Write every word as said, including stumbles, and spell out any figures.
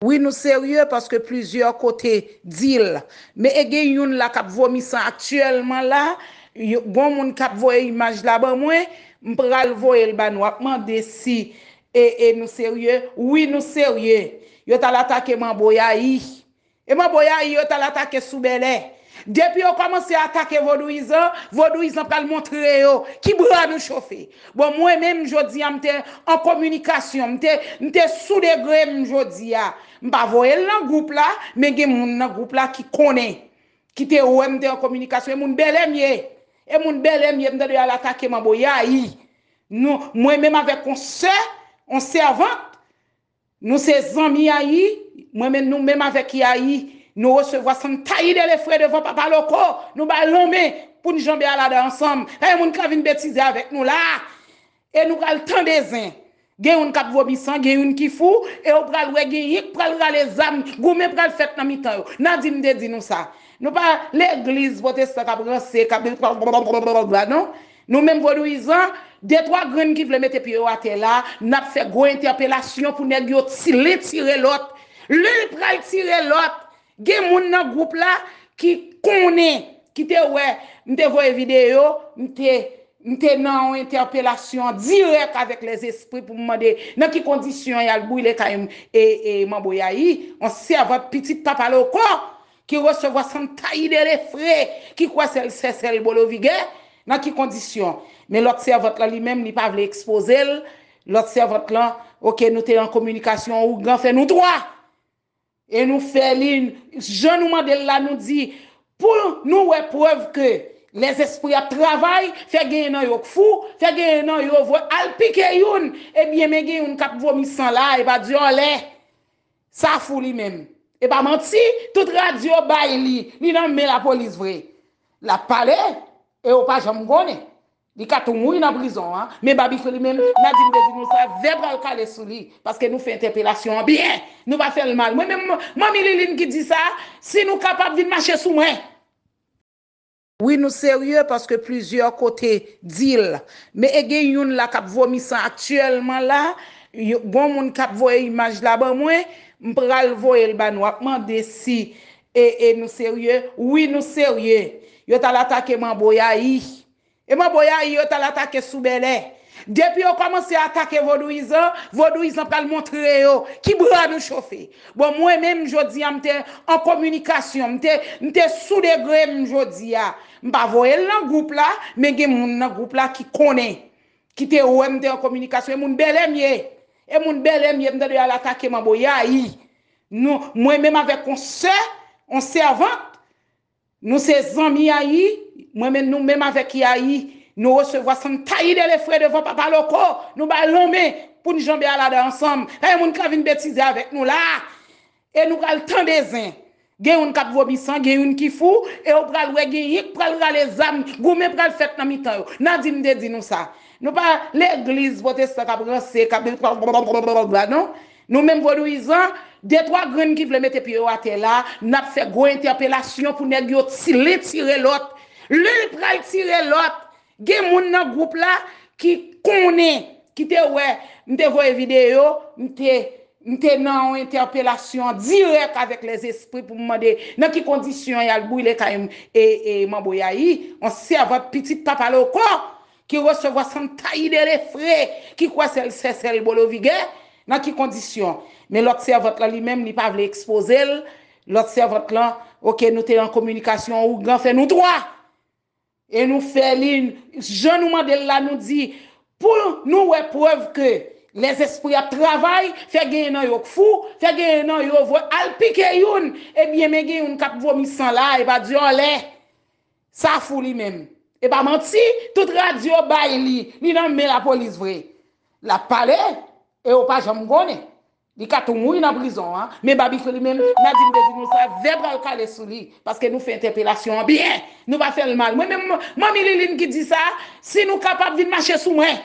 Wi, nou serye paske plizyè kote di l. Men e gen youn la k ap vomi san aktyèlman la. Yo- Gon moun k ap voye imaj la ban mwen. M pral voye l ba nou. Ap mande si e, e nou serye. Wi, nou serye. Yo t al atake Manboyayi. E Manboyayi, yo t al atake sou Bèlè. Depi yo kòmanse atake vodouyizan, vodouyizan pral montre yo ki bra nou chofe. Bon, mwen menm, jodi a, m te an kominikasyon, m te, m te sou degre m jodi a. M pa voye l nan gwoup la, men gen moun nan gwoup la ki konnen, ki te wè m te an kominikasyon. E moun Bèlè m ye. E moun Bèlè m ye, m tande y al atake Manboyayi. Nou, mwen menm avèk yon sè, yon sèvant, nou se zanmi Yayi, mwen menm nou menm avèk Yayi, nou resevwa san tayi de lefre devan Papa Loko, nou ba l lanmen pou n janbe al adan ansanm. Pa gen moun k ka vin betize avèk nou la. E nou pral tande zen. Gen youn k ap vomi san, gen youn ki fou, e ou pral wè gen yik pral rale zam, goumen pral fèt nan mitan yo. N a di m te di nou sa. Nou pa legliz pwotestan k ap ranse, k ap blablabla, non. Nou menm vodouyizan, de twa grenn ki vle mete pye yo atè la, n ap fè gwo entèpelasyon pou nèg yo ti- len tire lòt. Len pral tire lòt. Gen moun nan gwoup la ki konnen, ki te wè, m te voye videyo, m te, m te nan yon entèpelasyon dirèk avèk lèzespri pou m mande nan ki kondisyon y al brile kay m e, e Manboyayi, yon sèvant pitit Papa Loko, ki resevwa san tayi de lefre, ki kwè sèl sè sèl bolo vigè, nan ki kondisyon. Men lòt sèvant lan li menm, li pa vle ekspoze l. Lòt sèvant lan, oke, nou te an kominikasyon, ougan fè nou twa. E nou fè li, jan nou mande l la, nou di, pou nou wè prèv ke lèzespri ap travay, fè genyen nan yo k fou, fè genyen nan yo vre, al pike youn, ebyen, men gen youn k ap vomi san la, e pa dyòlè. Sa fou li menm. E pa manti, tout radyo bay li, li nan men lapolis vre. L ap pale, e ou pa janm konnen. Li ka tou mouri nan prizon an, men Babik li menm, n a di m te di nou sa, vè pral kale sou li, paske nou fè entèpelasyon an byen, nou pa fè l mal. Mwen menm, Manmi Liline ki di sa, si nou kapab vin mache sou mwen. Wi, nou serye paske plizyè kote di l. Men e gen youn la k ap vomi san aktyèlman la. Yo- Gon moun k ap voye imaj la ban mwen. M pral voye l ba nou. Ap mande si e, e nou serye. Wi, nou serye. Yo t al atake Manboyayi. E Manboyayi, yo t al atake sou Bèlè. Depi yo kòmanse atake vodouyizan, vodouyizan pral montre yo ki bra nou chofe. Bon, mwen menm, jodi a, m te an kominikasyon, m te, m te sou degre m jodi a. M pa voye l nan gwoup la, men gen moun nan gwoup la ki konnen, ki te wè m te an kominikasyon. E moun Bèlè m ye. E moun Bèlè m ye, m tande y al atake Manboyayi. Nou, mwen menm avèk yon sè, yon sèvant, nou se zanmi Yayi, mwen menm nou menm avèk Yayi, nou resevwa san tayi de lefre devan Papa Loko, nou ba l lanmen pou n janbe al adan ansanm. Pa gen moun k ka vin betize avèk nou la. E nou pral tande zen. Gen youn k ap vomi san, gen youn ki fou, e ou pral wè gen yik pral rale zam, goumen pral fèt nan mitan yo. N a di m te di nou sa. Nou pa legliz pwotestan k ap ranse, k ap blablabla, non. Nou menm vodouyizan, de twa grenn ki vle mete pye yo atè la, n ap fè gwo entèpelasyon pou nèg yo ti- len tire lòt. Len pral tire lòt. Gen moun nan gwoup la ki konnen, ki te wè, m te voye videyo, m te, m te nan yon entèpelasyon dirèk avèk lèzespri pou m mande nan ki kondisyon y al brile kay m e, e Manboyayi, yon sèvant pitit Papa Loko, ki resevwa san tayi de lefre, ki kwè sèl sè sèl bolo vigè, nan ki kondisyon. Men lòt sèvant lan li menm, li pa vle ekspoze l. Lòt sèvant lan, oke, nou te an kominikasyon, ougan fè nou twa. E nou fè li, jan nou mande l la, nou di, pou nou wè prèv ke lèzespri ap travay, fè genyen nan yo k fou, fè genyen nan yo vre, al pike youn, ebyen, men gen youn k ap vomi san la, e pa dyòlè. Sa fou li menm. E pa manti, tout radyo bay li, li nan men lapolis vre. L ap pale, e ou pa janm konnen. Li ka tou mouri nan prizon an, men Babik li menm, n a di m te di nou sa, vè pral kale sou li, paske nou fè entèpelasyon an byen, nou pa fè l mal. Mwen menm, Manmi Liline ki di sa, si nou kapab vin mache sou mwen.